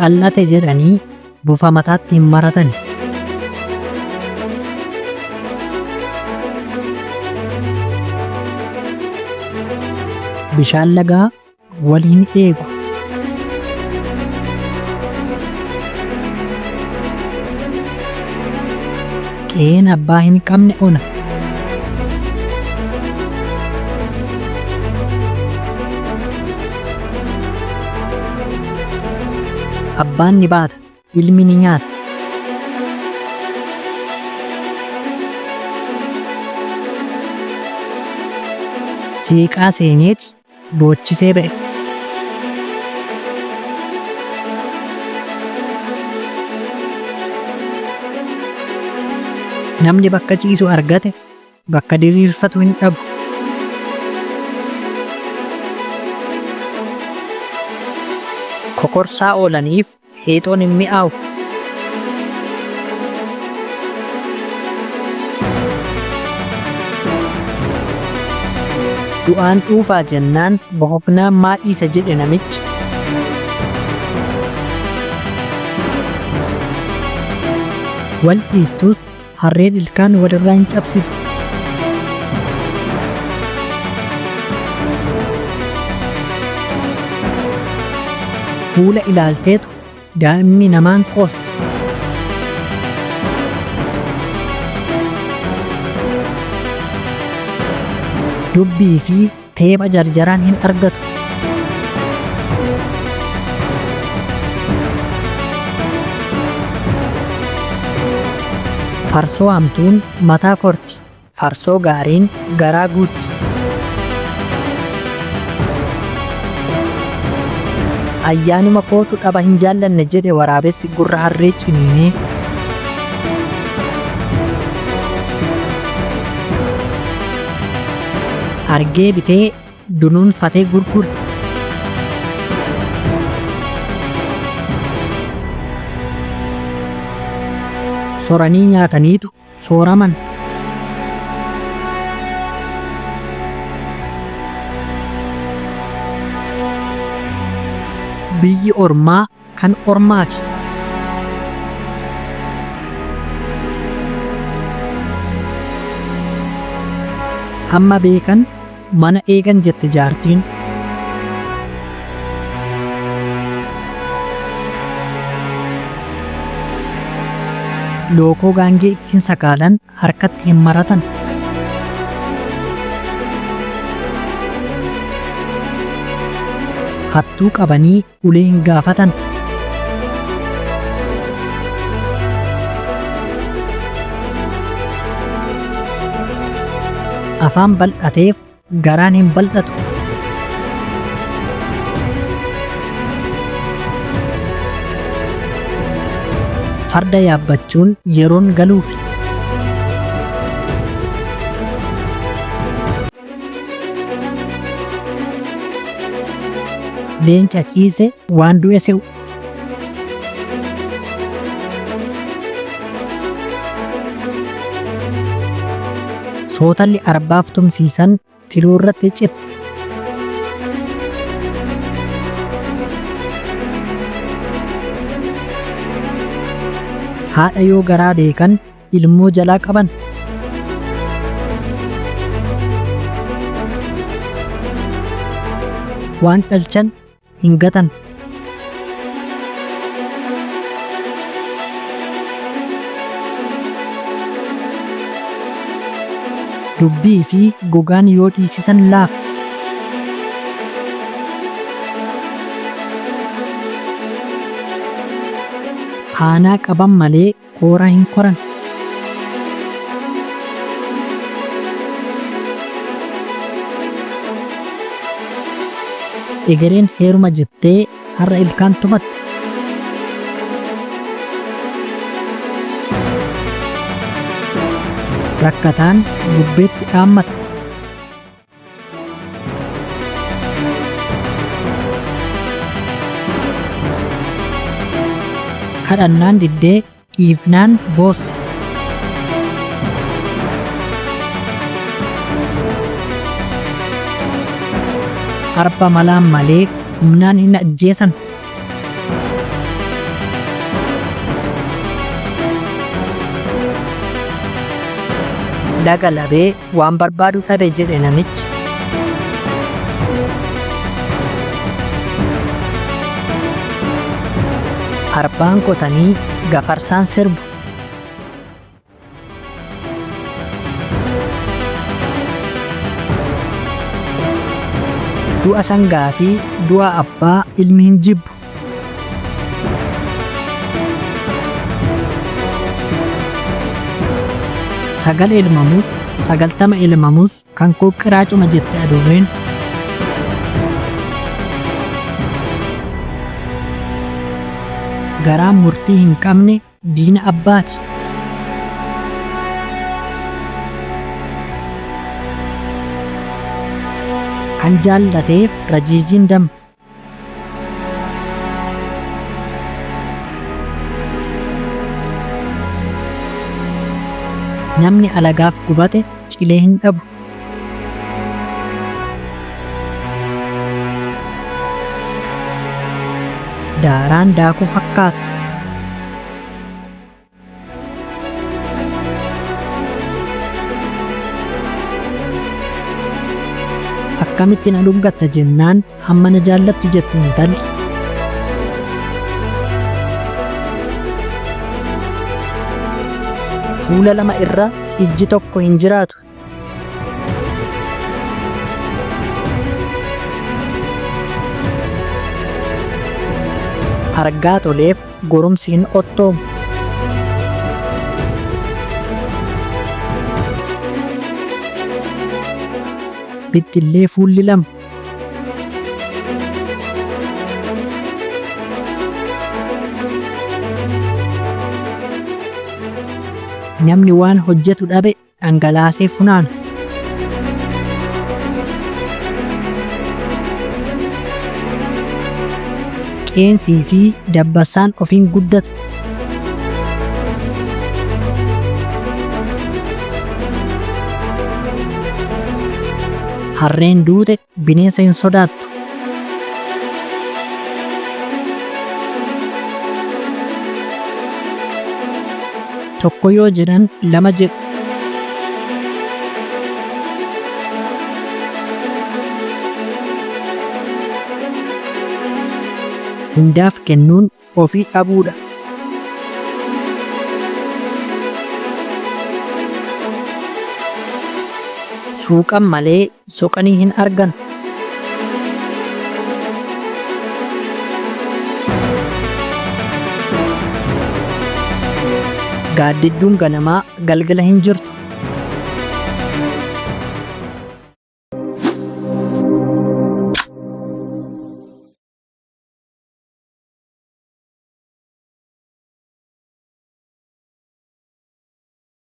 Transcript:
Qal'ate jedhanii bufa mataatti hin maratan. Bishaan lagaa wal hin eegu. Qe'een abbaa hin qabne ona. Abbaan ni baata, ilmi ni nyaata. Seeqaa seeneeti boochisee ba'e. Namni bakka ciisu argate bakka diriirfatu hin dhabu. Kokorsaa oolaniif heexoon hin mi'aawu. Du'aan dhuufaa jennaan bokoknaan maa dhiisa jedhe namichi. Wal dhiittus harreen ilkaan walirraa hin cabsitu. Fuula ilaalteetu daa'imni namaan qoosti. Dubbii fi teepha jarjaraan hin argatu. Farsoo hamtuun mataa korti, farsoo gaariin garaa guutti. Ayyaanuma kootu dhaba hin jaallanne jedhe waraabessi gurra harree ciniinee. Argee bitee dunuunfatee gurgure. Soranii nyaataniitu sooraman. Biyyi ormaa kan ormaati. Hamma beekan mana eegan jette jaartiin. Lookoo gaangee ittiin sakaalan harkatti hin maratan. Hattuu qabanii ulee hin gaafatan. Afaan bal'ateef garaan hin bal'atu. Farda yaabbachuun yeroon galuufi. Leenca ciise waan du'e se'u. Sootalli arbaaf tumsiisan tiluu irratti citta. Haadha yoo garaa beekan ilmoo jalaa qaban. Waan dhalchan hin gatan. Dubbii fi gogaan yoo dhiisisan laafa. Faanaa qaban malee kooraa hin koran. Egereen heeruma jettee har'a ilkaan tumatte. Rakkataan bubbeetti dhaammata. Kadhannaan diddee dhiifnaan boosse. Arba malaan malee humnaan hin ajjeesan. Laga labee waan barbaadu dhabe jedhe namichi. Arbaan qotanii gafarsaan sirbu. Du'a sangaa fi du'a abbaa ilmi hin jibbu. Sagal elmamus, 90 elmamus kan koo qiraacuma jette adurreen. Garaan murtii hin qabne diina abbaati. Kan jaallateef rajiijiin damma. Namni alagaaf gubate cilee hin dhabu. Daaraan daakuu fakkaata. Akkamitti na dhungatta jennaan hamma na jaallattu jette intalli. Fuula lama irra ijji tokko hin jiraatu. Argaa toleef goromsi hin ottoomu. Bixxillee fuulli lama. Namni waan hojjetu dhabe dhangalaasee funaana. Qeensii fi dabbassaan ofiin guddatu. Harreen duute bineensa hin sodaattu. Tokko yoo jedhan lama jedhu. Hundaaf kennuun ofii dhabuudha. Suuqan malee soqanii hin argan. Gaaddidduun ganamaa galgala hin jirtu.